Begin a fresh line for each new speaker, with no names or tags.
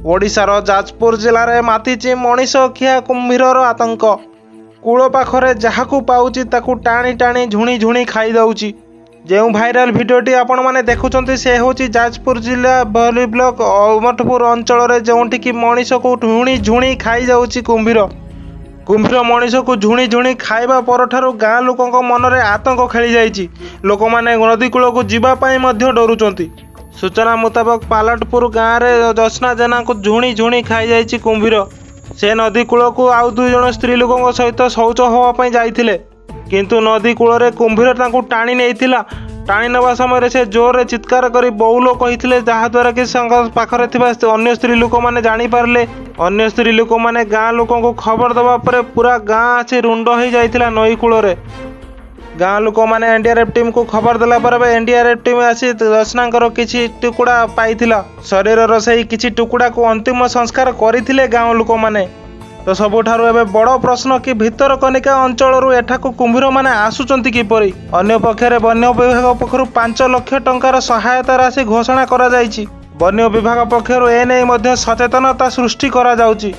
ଓଡ଼ିଶାର ଯାଜପୁର ଜିଲ୍ଲାରେ ମାତିଛି ମଣିଷ ଖିଆ କୁମ୍ଭୀରର ଆତଙ୍କ। କୂଳ ପାଖରେ ଯାହାକୁ ପାଉଛି, ତାକୁ ଟାଣି ଟାଣି ଝୁଣି ଝୁଣି ଖାଇଯାଉଛି। ଯେଉଁ ଭାଇରାଲ ଭିଡ଼ିଓଟି ଆପଣମାନେ ଦେଖୁଛନ୍ତି, ସେ ହେଉଛି ଯାଜପୁର ଜିଲ୍ଲା ଭଲି ବ୍ଲକ ଅମଠପୁର ଅଞ୍ଚଳରେ, ଯେଉଁଠିକି ମଣିଷକୁ ଝୁଣି ଝୁଣି ଖାଇଯାଉଛି କୁମ୍ଭୀର। କୁମ୍ଭୀର ମଣିଷକୁ ଝୁଣି ଝୁଣି ଖାଇବା ପରଠାରୁ ଗାଁ ଲୋକଙ୍କ ମନରେ ଆତଙ୍କ ଖେଳିଯାଇଛି। ଲୋକମାନେ ନଦୀ କୂଳକୁ ଯିବା ପାଇଁ ମଧ୍ୟ ଡରୁଛନ୍ତି। ସୂଚନା ମୁତାବକ, ପାଲଟପୁର ଗାଁରେ ଜ୍ୟୋତ୍ସ୍ନା ଜେନାଙ୍କୁ ଝୁଣି ଝୁଣି ଖାଇଯାଇଛି କୁମ୍ଭୀର। ସେ ନଦୀ କୂଳକୁ ଆଉ 2 ଜଣ ସ୍ତ୍ରୀ ଲୋକଙ୍କ ସହିତ ଶୌଚ ହେବା ପାଇଁ ଯାଇଥିଲେ। କିନ୍ତୁ ନଦୀ କୂଳରେ କୁମ୍ଭୀର ତାଙ୍କୁ ଟାଣି ନେଇଥିଲା। ଟାଣି ନେବା ସମୟରେ ସେ ଜୋରରେ ଚିତ୍କାର କରି ବୋଉଲୋ କହିଥିଲେ, ଯାହାଦ୍ୱାରା କି ତାଙ୍କ ପାଖରେ ଥିବା ଅନ୍ୟ ସ୍ତ୍ରୀ ଲୋକମାନେ ଜାଣିପାରିଲେ। ଅନ୍ୟ ସ୍ତ୍ରୀ ଲୋକମାନେ ଗାଁ ଲୋକଙ୍କୁ ଖବର ଦେବା ପରେ ପୁରା ଗାଁ ଆସି ରୁଣ୍ଡ ହୋଇଯାଇଥିଲା ନଈ କୂଳରେ। ଗାଁ ଲୋକମାନେ ଏନ୍ଡିଆର୍ଏଫ୍ ଟିମ୍କୁ ଖବର ଦେଲା ପରେ ଏନ୍ଡିଆର୍ଏଫ୍ ଟିମ୍ ଆସି ଜ୍ୟୋତ୍ସ୍ନାଙ୍କର କିଛି ଟୁକୁଡ଼ା ପାଇଥିଲା। ଶରୀରର ସେହି କିଛି ଟୁକୁଡ଼ାକୁ ଅନ୍ତିମ ସଂସ୍କାର କରିଥିଲେ ଗାଁ ଲୋକମାନେ। ତ ସବୁଠାରୁ ଏବେ ବଡ଼ ପ୍ରଶ୍ନ କି ଭିତରକନିକା ଅଞ୍ଚଳରୁ ଏଠାକୁ କୁମ୍ଭୀରମାନେ ଆସୁଛନ୍ତି କିପରି? ଅନ୍ୟପକ୍ଷରେ ବନ୍ୟ ବିଭାଗ ପକ୍ଷରୁ 5 ଲକ୍ଷ ଟଙ୍କାର ସହାୟତା ରାଶି ଘୋଷଣା କରାଯାଇଛି। ବନ୍ୟ ବିଭାଗ ପକ୍ଷରୁ ଏନେଇ ମଧ୍ୟ ସଚେତନତା ସୃଷ୍ଟି କରାଯାଉଛି।